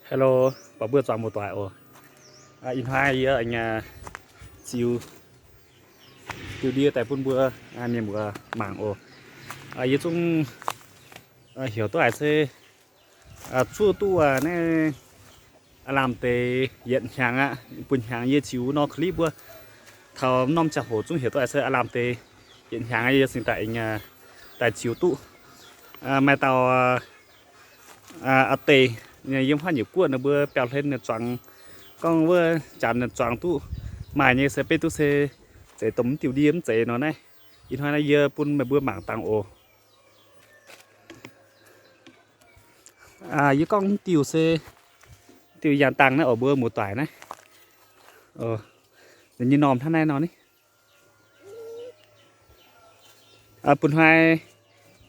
Hello, buatc mbuo zuangx muoz-doic oc. Ih hnoi yie aengx ziux diuh ndie daaih bun mbuo mienh muoz mangc oc. Yie zungv heuc duqv haic se zuov duqv naaiv aav lamh deix yietc hnyangx aqv. Bun hnyangx yie ziux nor clip wuov, taux norm ziangh hoc zungv heuc duqv haic se aav lamh deix yietc hnyangx yie cingx daaih aengx daaih ziux duqv. Maaih dauh aa deix yiem haav nyungc guoqv ninh mbuo biauv-hlen ninh zuangx, gorngv wuov janx ninh zuangx duqv maaih nyei se beiv duqv se zeiz dongh mv diuh ndie mv zeiz nor naaiv. Ih hnoi naaiv yie bun meih mbuo mangc dangh oc. Yie gorngv mv diuh se diuh yaangh dangh naaiv oc, mbuo muoz-doic naaiv. Ninh nyei normh hnangv naaiv nor ni. Bun hnoi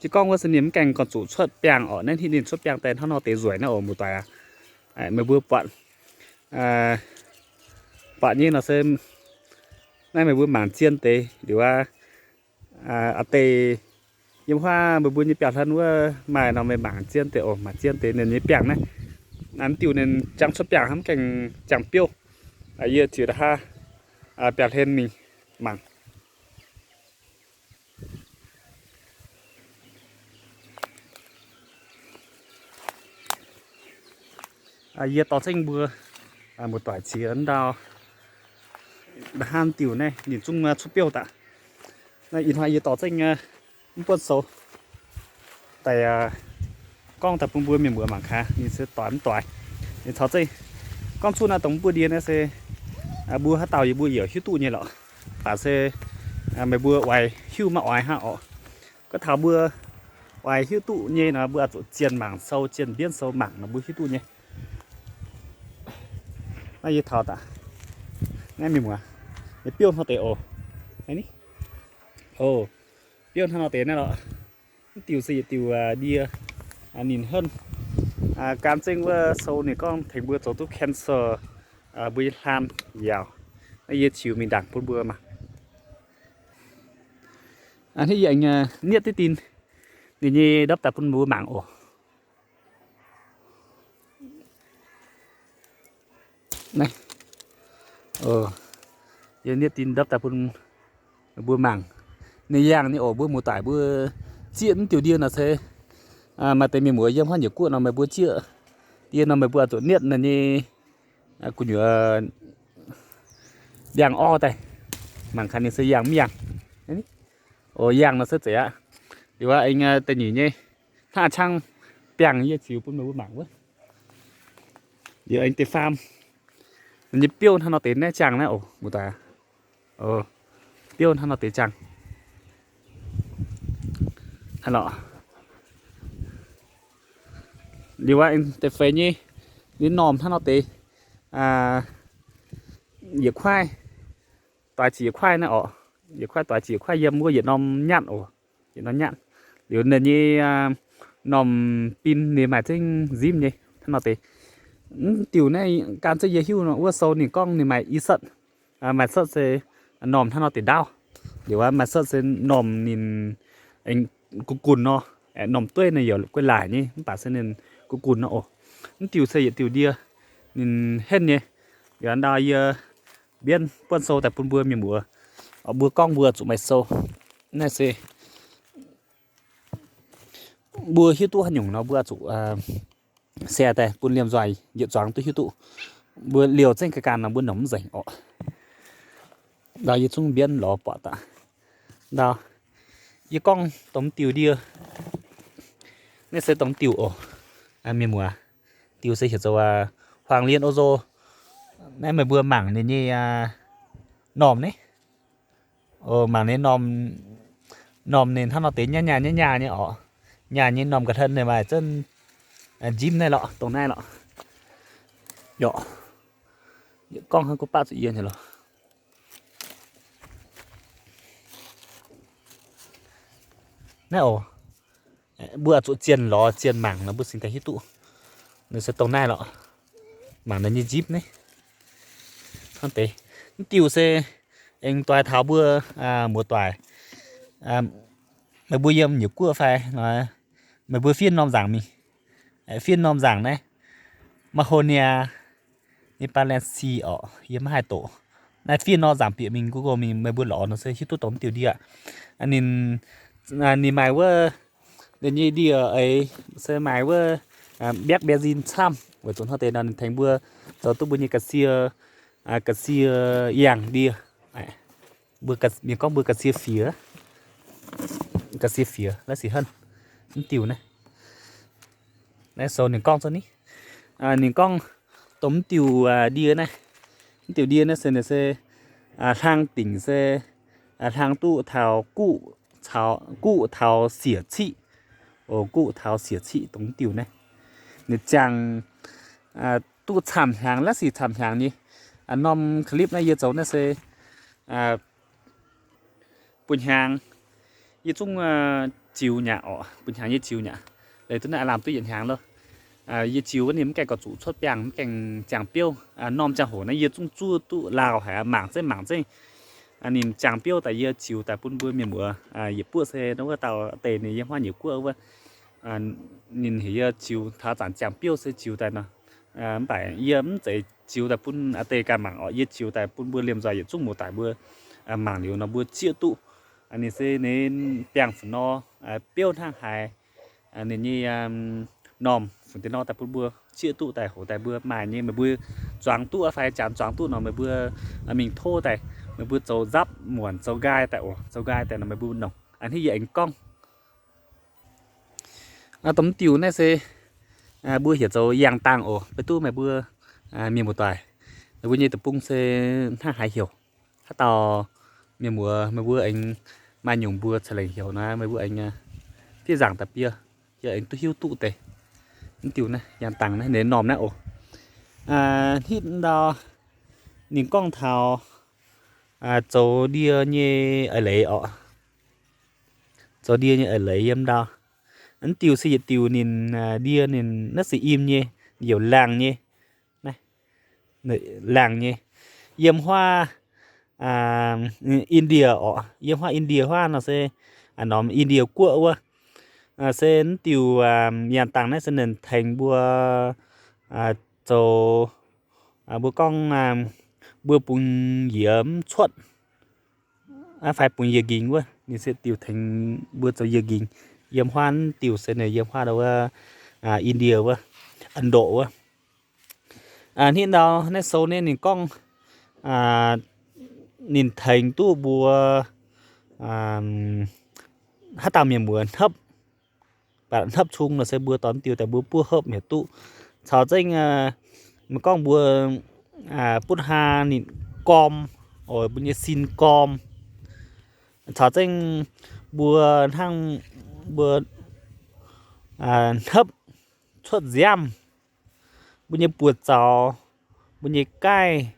jiex gorngv wuov se ninh mv gaengh gorngv zuqc cuotv biangh oc, naaiv hitv ninh cuotv biangh daaih hnangv nor deix nzueic naaiv oc, muoz-doic aac. Meih mbuo buatc, buatc nyei nor se naaiv meih mbuo mangc zien deix liuz aqv. Aa deix yiem huaav meih mbuo nyei biauv-hlen wuov maaih nor meih mangc zien deix oc, mangc zien deix ninh nyei biangh naaiv. Mv diuh ninh jangx cuotv biangh hnangv gaengh jangx biouv. Yie ziux da'haav biauv-hlen mingh mangc. Yie dorh zengv mbuo muoz-doic ziex ndau, hnangv diuh naaiv ninh zungv cuotv biouv daaih. Naaiv ih hnoi yie dorh zengv mv buonv sou daaih gorngv daaih bun mbuo mienh muoz mangc gaax ninh se doix mv doix. Ninh caux zengv gorngv cuotv naaiv dongh mv buo ndie naaiv se mbuo haaix dauh yie mbuo yaac hiuv duqv nyei lorqc. Baac se meih mbuo oix hiuv maiv oix hnangv orqc. Gorngv taux mbuo oix hiuv duqv nyei nor mbuo oix zuqc zienh mangc sou, zienh mbienv sou mangc nor mbuo hiuv duqv nyei. Naaiv yie taux daaih, naaiv mienh muoz, yie biouv hnangv deix oc. Biouv hnangv nor deix naaiv lorqc. Mv diuh se yietc diuh ndie, ninh henv. Gan zengv wuov sou ninh gorngv tengx mbuo zoux duqv cancer mbuo nyei hlaan yaauc. Naaiv yie ziux mingh ndaangc bun mbuo mangc. Hnangv yie aengx nietv diqv dien ninh nyei ndopv daaih bun mbuo mangc oc. Naaiv, yie nietv dien ndopv daaih bun mbuo mangc. Ninh yangh nyei oc, mbuo muoz-doic mbuo zieqv mv diuh ndie nor se maaih deix mienh muoz yiem haav nyungc guoqv nor meih mbuo zieqv ndie nor meih mbuo oix zuqc nietv ninh nyei gu'nyuoz ndiangx orv daaih, mangc gaax ninh se yangh mv yangh. Oc, yangh nor se zeiz aqv. Liuz aengx da'nyeic nyei hnangv a'cang biangh yie ziux bun meih mbuo mangc wuov. Liuz aengx deix faam, ninh nyei biouv hnangv nor deix naaiv ziangh naaiv oc, muoz-doic. Biouv hnangv nor deix ziangh. Hnangv lorqc. Liuz aqv, deix feix nyei, ninh normh hnangv nor deix, yietc kuaaiv doix ziqc yietc kuaaiv naaiv orqc. Yietc kuaaiv doix ziqc yietc kuaaiv yiem wuov yietc norm nyatv oc. Yietc norm nyatv. Liuz ninh nyei normh bin ninh maaih zengv nzimv nyei hnangv nor deix. Mv diuh naaiv gan zengv yie hiuv nor wuov sou ninh gorngv ninh maaih i setv. Maaih setv se normh hnangv nor deix ndaauv. Liuz aqv, maaih setv se normh ninh aengx gunv gunv nor, normh dueiv ninh yaac guei laaic nyei, mv baac se ninh gunv gunv nor oc. Mv diuh se yietc diuh ndie ninh henv nyei. Liuz ndau yie mbienv buonv sou daaih bun mbuo mienh muoz, mbuo gorngv mbuo zuqc maaih sou. Naaiv se mbuo hiuv duqv haaix nyungc nor mbuo zuqc share daaih bun liemh nzoih yietc zuangx duqv hiuv duqv. Mbuo liouh zengv ga'ganh nor mbuo nongc mv nzengc orqc. Ndau yie zungv mbienv lorz buatc daaih. Ndau yie gorngv dongh diuh ndie. Naaiv se dongh diuh oc. Mienh muoz, diuh se heuc zoux huaang-lienh ozo. Naaiv meih mbuo mangc ninh nyei normh ni. Mangc ninh normh, normh ninh hnangv nor deix nyaah nyaah nyaah nyaah nyei orqc. Nyaah nyei normh ga'hlen ninh maaih zunv njimv naaiv lorqc, dongh naaiv lorqc. Yaac gorngv hnangv gu baqv zuqc yie nyei lorqc. Naaiv oc, mbuo zuqc zienh lorz zienh mangc nor mbuo cingx daaih hiuv duqv. Ninh se dongh naaiv lorqc. Mangc ninh nyei njipv naaiv. Hnangv deix. Mv diuh se aengx doix taux mbuo muoz-doic, meih mbuo yiem nyungc guoqv fai, meih mbuo fiev norm nzaangc mingh. Fiev norm nzaangc naaiv, Mahonia, nyei baav laengz si orqc, yie maiv haih doqc. Naaiv fiev nor nzaangc bieqc mingh Google mingh meih mbuo lorz nor se hiuv duqv dongh mv diuh ndie aqv. Ninh, ninh maaih wuov, ninh nyei ndie eix se maaih wuov mbiaakv mbiaacin camv weic zuqc hnangv deix nor ninh tengx mbuo zoux duqv mbuo nyei ga'sie, ga'sie yangh ndie. Mbuo, mienh gorngv mbuo ga'sie fiex, ga'sie fiex la'sic henv. Mv diuh naaiv, naaiv sou ninh gorngv zunv ni, ninh gorngv dongh mv diuh ndie naaiv, mv diuh ndie naaiv se ninh se hlang dingc se hlang duqv taux guqv taux siec ciqv, guqv taux siec ciqv dongh mv diuh naaiv. Ninh ziangh duqv camv hnyangx la'sic camv hnyangx nyei. Norm clip naaiv yie zoux naaiv se bun hnyangx yie zungv ziux nyaqc orqc, bun hnyangx yie ziux nyaqc. Leiz duqv naaiv aav lamh duqv yietc hnyangx loh. Yie ziux wuov ninh mv gaengh gorqv zuqc cuotv biangh, mv gaengh ziangh biouv. Norm ziangh hoc naaiv yie zungv zuov duqv lauh haic, mangc zengv mangc zengv. Ninh ziangh biouv daaih yie ziux daaih bun mbuo mienh muoz yietc buoqv se wuov dauh deix ninh yiem huaav nyeic guoqv wuov. Ninh heuc yie ziux taux zanc ziangh biouv se ziux daaih nor. Mv baac yie mv zeiz ziux daaih bun aa deix ganh mangc orqc, yie ziux daaih bun mbuo liemh nzoih yietc zungv muoz-doic mbuo mangc liuz nor mbuo zieqv duqv ninh se ninh biangh fu nor, biouv hnangv haaix, ninh nyei normh fu deix nor daaih bun mbuo zieqv duqv daaih, hoc daaih mbuo maaih nyei meih mbuo zuangx duqv fai janx zuangx duqv nor meih mbuo mingh tov daaih, meih mbuo zoux nzapv muonc zoux nqaai daaih oc, zoux nqaai daaih nor meih mbuo nongc. A'hneiv yie aengx gorngv dongh mv diuh naaiv se mbuo heuc zoux yangh dangh oc. Beiv duqv meih mbuo mienh muoz-doic, meih mbuo nyei deic-bung se hnangv haaix heuc. Haaix dauh mienh muoz meih mbuo aengx maaih nyungc mbuo ca'lengc heuc nor meih mbuo aengx fiev nzaangc daaih bun yie, yie aengx duqv hiuv duqv deix. Mv diuh naaiv yangh dangh naaiv ninh normh naaiv oc. Hnitv ndau ninh gorngv taux zoux ndie nyei eix leiz orqc. Zoux ndie nyei eix leiz yiem ndau. Mv diuh se yietc diuh ninh ndie ninh naaiv se im nyei, youc laangh nyei. Laangh nyei. Yiem huaav India orqc, yiem huaav India huaav nor se norm India guoqv wuov. Se mv diuh yangh dangh naaiv se ninh tengx mbuo zoux, mbuo gorngv mbuo bungx yiez mv cuotv fai bungx yiez nqingx wuov, ninh se diuh tengx mbuo zoux yiez nqingx. Yiem huaav diuh se ninh yiem huaav wuov India wuov, Indo wuov. Hnitv ndau naaiv sou naaiv ninh gorngv ninh tengx duqv mbuo haaix dauh mienh muoz hnopv, hnopv cung nor se mbuo dorh diuh daaih mbuo buov hopv heuc duqv. Caux zengv meih gorngv mbuo butv haa ninh gorm, mbuo nyei sin gorm. Caux zengv mbuo hnangv mbuo hnopv cuotv nziaamv, mbuo nyei buoz-zaux, mbuo nyei gaih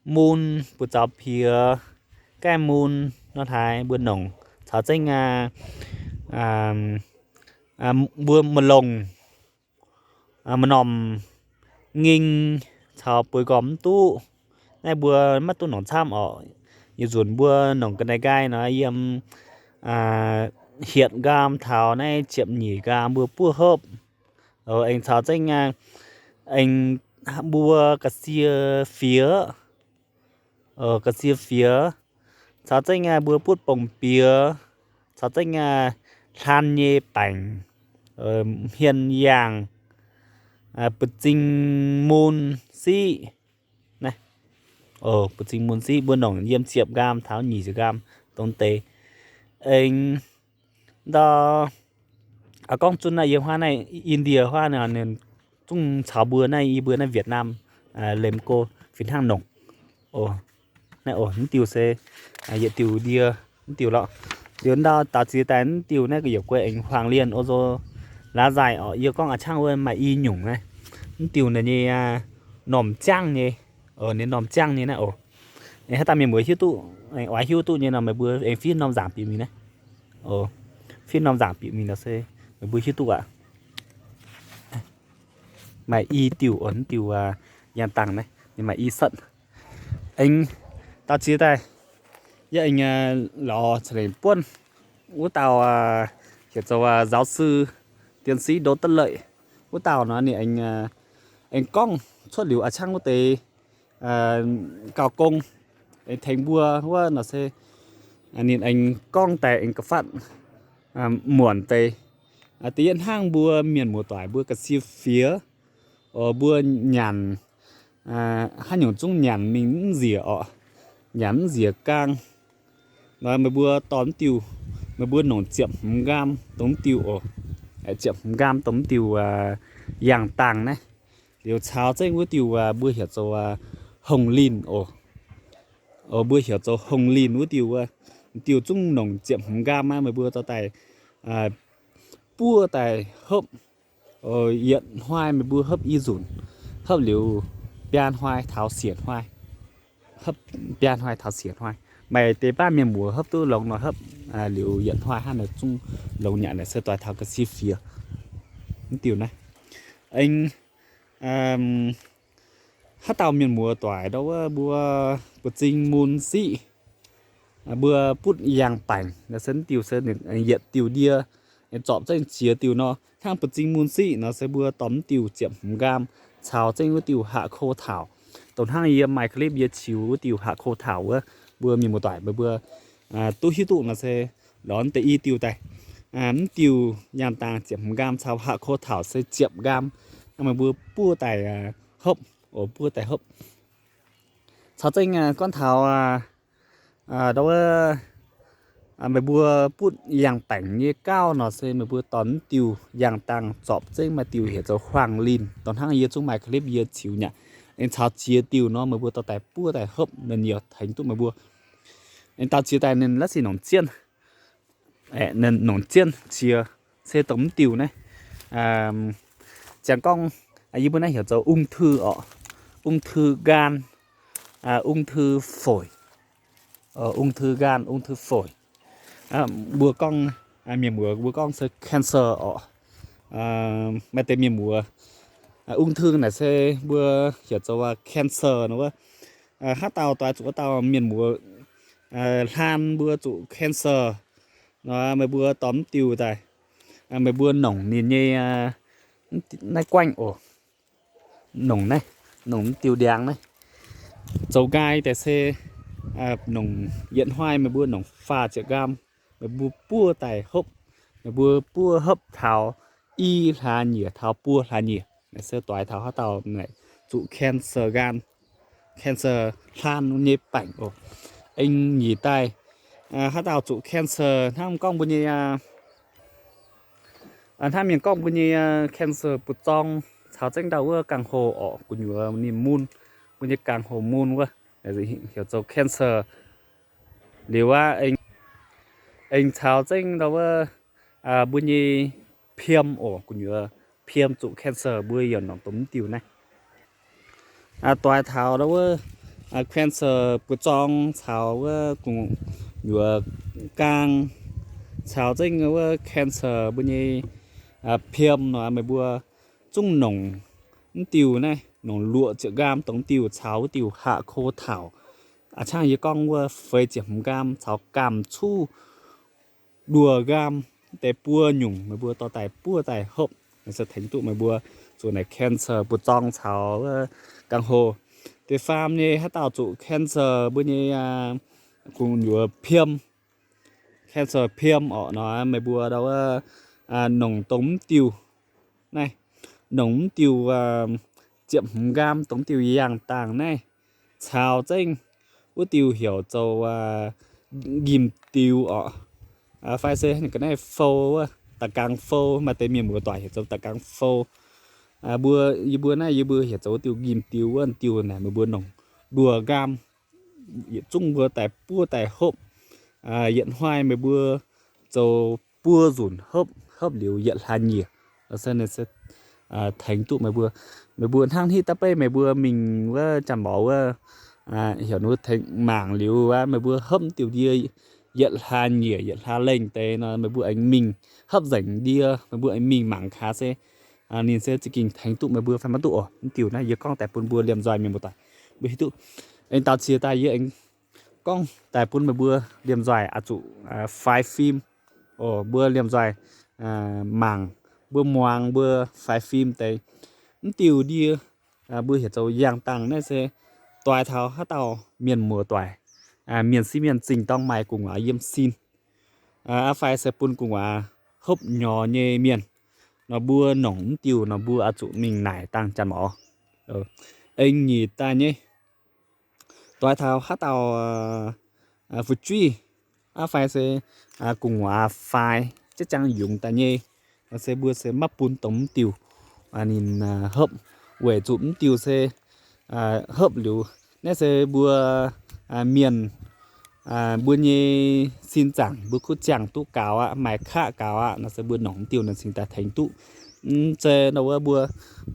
mun, buoz-zaux piex, gaih mun nor haaix mbuo nongc. Caux zengv mbuo ma'longc, m'normh nging caux bueix nqormh mv duqv. Naaiv mbuo maiv duqv nongc camv orqc. Yietc nzunc mbuo nongc ga'naaiv nqaai nor yiem hietc nqaam taux naaiv ziepc nyeic nqaam mbuo buov hopv. Aengx caux zengv aengx mbuo ga'sie fiex, ga'sie fiex, caux zengv mbuo butv bongc biex, caux zengv hlan nyei baengc, hmien yaangh, buoz-zing mun siqv. Buoz-zing mun siqv mbuo nongc yiem ziepc nqaam taux nyic ziepc nqaam dongh deix. Aengx ndau gorngv zunv naaiv yiem huaav naaiv India huaav ninh zungv caux mbuo naaiv, yie mbuo naaiv Việt Nam, lemh go fih hnangv nongc. Naaiv oc, mv diuh se yietc diuh ndie, mv diuh lorqc. Liuz ndau daaux ziex daaih mv diuh naaiv gu'nyuoz guei aengx huaang lienh o nzo laaix nzaaih orqc. Yie gorngv a'ciangv wuov maaih i nyungc naaiv. Mv diuh naaiv nyei normh ziangv nyei, ninh normh ziangv nyei naaiv oc. Haaix dauh mienh muoz hiuv duqv, oix hiuv duqv nyei nor meih mbuo aengx fiev norm nzaangc bieqc mingh naaiv. Fiev norm nzaangc bieqc mingh nor se meih mbuo hiuv duqv aqv. Maaih i diuh oc, mv diuh yangh dangh naaiv ninh maaih i setv. Aengx daaux ziex daaih yie aengx lorz ca'lengc buonv wuov dauh heuc zoux giáo sư, tiến sĩ Đỗ Tấn Lợi. Wuov dauh nor ninh aengx aengx gorngv cuotv liuz a'ciangv wuov deix gauh gong, aengx tengx mbuo wuov nor se ninh aengx gorngv daaih aengx ga'fatv muonc deix. Da'yietv hnangv mbuo mienh muoz-doic mbuo ga'sie fiev, mbuo nyanc haaix nyungc zungv nyanc mingh mv nzieqc orqc, nyanc mv nzieqc gaang. Nor meih mbuo dorh mv diuh, meih mbuo nongc ziepc hmz nqaam dongh mv diuh oc, ziepc hmz nqaam dongh mv diuh yangh dangh naaiv, liuz caux zengv wuov diuh mbuo heuc zoux hongh linh oc. Mbuo heuc zoux hongh linh wuov diuh wuov, diuh zungv nongc ziepc hmz nqaam aqv, meih mbuo dorh daaih buov daaih hopv. Yietc hnoi meih mbuo hopv i nzunc, hopv liuz biaa hnoi taux siec hnoi, hopv biaa hnoi taux siec hnoi. Maaih deix baav mienh muoz hopv duqv longx nor hopv liuz yietc hnoi hnangv naaic zungv longx nyei. Naaiv se doix taux ga'sie fiev mv diuh naaiv. Aengx haaix dauh mienh muoz-doic ndau wuov mbuo buoz-zing mun siqv, mbuo butv yangh baengc, se mv diuh se yietc diuh ndie, zorpc zengv jiex diuh nor. Hnangv buoz-zing mun siqv nor se mbuo dorh mv diuh ziepc hmz nqaam caux zengv wuov diuh haac ko taux. Dongh hnangv yie maaih clip yie qiux wuov diuh haac ko taux wuov, mbuo mienh muoz-doic meih mbuo duqv hiuv duqv nor se lorz deix i diuh daaih. Mv diuh yangh dangh ziepc hmz nqaam caux haac ko taux se ziepc nqaam. Meih mbuo buov daaih hopv, buov daaih hopv. Caux zengv gorngv taux ndau wuov meih mbuo butv yangh baengc nyei gauv nor se meih mbuo dorh mv diuh yangh dangh zorpc zengv maaih diuh heuc zoux huaang linh. Dongh hnangv yie zungv maaih clip yie qiux nyei aqv. Aengx caux jiex diuh nor meih mbuo dorh daaih buov daaih hopv, ninh yaac tengx duqv meih mbuo. Aengx daux jiex daaih ninh la'sic nongc jienv, nongc jienv jiex se dongh mv diuh naaiv. Ziangx gorngv yie mbuo naaiv heuc zoux ung thư orqc, ung thư gan, ung thư phổi, ung thư gan, ung thư phổi. Mbuo gorngv, mienh muoz mbuo gorngv se cancer orqc. Maaih deix mienh muoz ung thư naaic se mbuo heuc zoux cancer nor wuov. Haaix dauh doix zuqc wuov dauh mienh muoz hlan mbuo zuqc cancer nor, meih mbuo dorh mv diuh daaih, meih mbuo nongc ninh nyei naaiv guaengv oc, nongc naaiv, nongc mv diuh ndiangx naaiv, zoux nqaai daaih se nongc yietc hnoi meih mbuo nongc faah ziepc nqaam, meih mbuo buov daaih hopv, meih mbuo buov hopv taux i hlaax nyieqc taux buo hlaax nyieqc, se doix taux haaix dauh zuqc cancer gan, cancer hlan nyei baengc oc. Aengx nyic daaih, haaix dauh zuqc cancer hnangv gorngv mbuo nyei, hnangv mienh gorngv mbuo nyei cancer buoz-zorng caux zengv ndau wuov gaangh hoc orqc, gu'nyuoz ninh mun, mbuo nyei gaangh hoc mun wuov, heuc zoux cancer. Liuz aqv, aengx caux zengv ndau wuov mbuo nyei piem oc, gu'nyuoz piem zuqc cancer mbuo yaac nongc dongh mv diuh naaiv. Doix taux ndau wuov cancer buoz-zorng caux wuov gu'nyuoz gaang caux zengv wuov cancer mbuo nyei piem nor, meih mbuo zungv nongc mv diuh naaiv, nongc luoqc ziepc nqaam dongh mv diuh caux wuov diuh haac ko taux. A'cangv yie gorngv wuov feix ziepc hmz nqaam caux gaam cuv nduoh nqaam deix buo nyungc, meih mbuo dorh daaih buov daaih hopv, se tengx duqv meih mbuo zuqc naaic cancer buoz-zorng caux gaangh hoc. Da'faam nyei haaix dauh zuqc cancer mbuo nyei gu'nyuoz piem, cancer piem orqc nor, meih mbuo ndau wuov nongc dongh mv diuh naaiv, nongc mv diuh ziepc hmz nqaam dongh mv diuh yangh dangh naaiv, caux zengv wuov diuh heuc zoux nqimh diux orqc, fai se ga'naaiv fou wuov, da'gaang fou, maaih deix mienh muoz-doic heuc zoux da'gaang fou. Mbuo, yie mbuo naaiv yie mbuo heuc zoux wuov diuh nqimh diux wuov diuh naaic, meih mbuo nongc nduoh nqaam yietc zungv mbuo daaih buov daaih hopv. Yietc hnoi meih mbuo zoux buo nzunc hopv, hopv liuz yietc hlaax nyieqc, se tengx duqv meih mbuo. Meih mbuo hnangv hitv da'beiv meih mbuo mingh wuov jaa-mborqv wuov, heuc ninh mbuo tengx mangc liuz aqv, meih mbuo hopv diuh ndie yietc hlaax nyieqc yietc hlaax lengh deix nor, meih mbuo aengx mingh hopv nzengc ndie, meih mbuo aengx mingh mangc gaax se ninh se za'gengh tengx duqv meih mbuo fai maiv duqv oc. Mv diuh naaiv yie gorngv daaih bun mbuo liemh nzoih mienh muoz-doic mbuo hiuv duqv. Aengx daux ziex daaih yie aengx gorngv daaih bun meih mbuo liemh nzoih oix zuqc faix fim oc. Mbuo liemh nzoih mangc, mbuo muangx, mbuo faix fim deix. Mv diuh ndie Mbuo heuc zoux yangh dangh naaiv se doix taux haaix dauh mienh muoz doic, mienh sieqv mienh zingh dorng maaih gu'nguaaz yiem sin, aa fai se bun gu'nguaaz hopv nyorx nyei mienh nor, mbuo nongc mv diuh nor mbuo oix zuqc mingh naaic dangh janx-maux. Eng nyic daaih nyei, doix taux haaix dauh fu'jueiv, aa fai se gu'nguaaz faix jiex jangx yungz daaih nyei, se mbuo se maiv bun dongh mv diuh ninh hopv, weic zuqc mv diuh se hopv liuz naaiv se mbuo mienh, mbuo nyei sin zaangc mbuo kuv ziangh duqv gaux aqv, maaih kaqv gaux aqv nor se mbuo nongc mv diuh naaiv cingx daaih tengx duqv. Mv zeiz nor wuov mbuo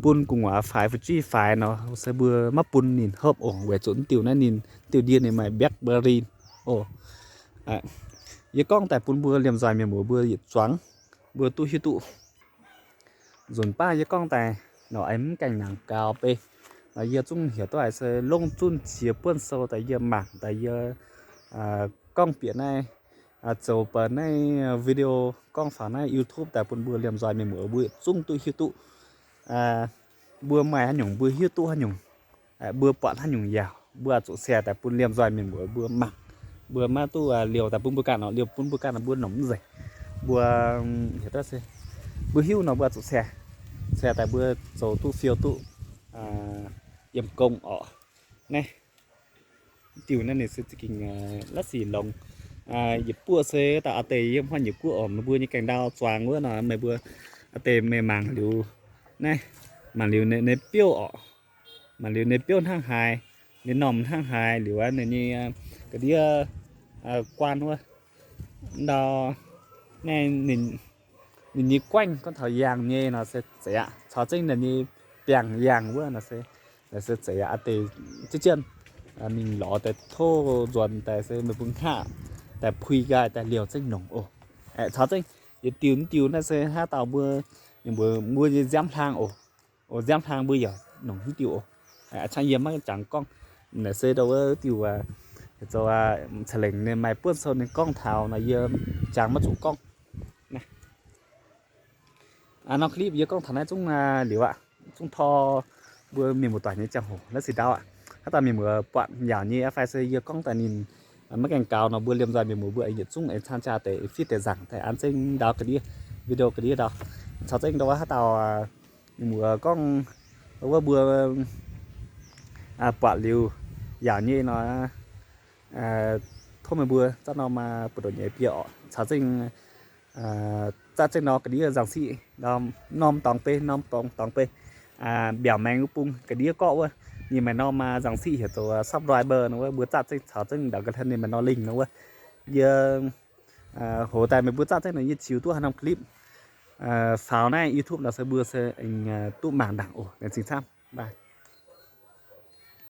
bun gu'nguaaz faix fu'jueiv faix nor se mbuo maiv bun ninh hopv oc, weic zuqc mv diuh naaiv ninh diuh ndie ninh maaih mbiakv mba'lin oc. Yie gorngv daaih bun mbuo liemh nzoih mienh muoz mbuo yietc zuangx mbuo duqv hiuv duqv. Nzunc baav yie gorngv daaih nor aengx mv gaengh nangc gaux beiv. Nor yie zungv heuc duqv haiz se longc zunv qiex buonv sou daaih yie mangc daaih yie gorngv bieqc naaiv, zoux baac naaiv video gorngv faaux naaiv YouTube daaih bun mbuo liemh nzoih mienh muoz mbuo zungv duqv hiuv duqv. Mbuo maaih haaix nyungc mbuo hiuv duqv haaix nyungc, mbuo buatc haaix nyungc yaac mbuo zuqc share daaih bun liemh nzoih mienh muoz mbuo mangc. Mbuo maiv duqv liouh daaih bun mbuo ganh nor, liouh bun mbuo ganh nor mbuo nongc mv nzengc. Mbuo heuc duqv se mbuo hiuv nor mbuo zuqc share, share daaih mbuo zoux duqv fiou duqv yiem gong orqc. Naaiv diuh naaiv ninh se za'gengh la'sic longx. Yietc buoqv se daaih a'deix yiem hmuangv nyeic guoqv oc, mbuo nyei gaengh ndau zuangx wuov nor meih mbuo a'deix meih mangc liuz naaiv, mangc liuz ninh biouv orqc, mangc liuz ninh biouv hnangv haaix, ninh normh hnangv haaix liuz aqv, ninh nyei ga'ndiev guaan wuov ndau, ninh nyei guaengv gorngv taux yangh nyei nor se zeiz aqv. Caux zengv ninh nyei biangh yangh wuov nor se, se zeiz aqv. A'deix jienv jienv mingh lorz daaih tov nzuonx daaih se meih mbuo hngaqv daaih puix nqaai daaih liouh zengv nongc oc. Caux zengv yietc diuh mv diuh naaiv se haaix dauh mbuo, mbuo, mbuo nyei nziaamv hlaang oc. Oc, nziaamv hlaang mbuo yaac nongc mv diuh oc. Aa, cangv yie maiv jangx gorngv. Naaiv se ndau wuov diuh, zoux ca'lengc ninh maaih buonv sou ninh gorngv taux nor yie jangx maiv zuqc gorngv. Norm clip yie gorngv taux naaiv zungv liuz aqv. Zungv tor mbuo mienh muoz-doic nyei ziangh hoc la'sic ndau aqv. Haaix dauh mienh muoz buatc yaauc nyei aqv fai se yie gorngv daaih ninh maiv gaengh gaux nor mbuo liemh nzoih mienh muoz mbuo yietc zungv aengx cang jaa deix fiev deix nzaangc daaih an zengv ndau ga'ndiev, video ga'ndiev ndau. Caux zengv ndau wuov haaix dauh mienh muoz gorngv wuov mbuo buatc liuz yaauc nyei nor, tov meih mbuo zatv norm buoz-ndoqv nyei bie orqc. Caux zengv zatv zengv nor ga'ndiev nzangc siqv norm dorngx beiv, norm dorngx dorngx beiv, mbiaauc maengx wuov bung ga'ndiev gorqv wuov, ninh maaih norm nzangc siqv heuc zoux subscriber nor wuov, mbuo zatv zengv caux zengv ndau ga'hlen ninh maaih norm link nor wuov. Yie hoz daaih meih mbuo zatv zengv nor yie ziux duqv haaix norm clip faaux naaiv YouTube nor se mbuo se duqv mangc ndaangc oc. Laengz zingh camv.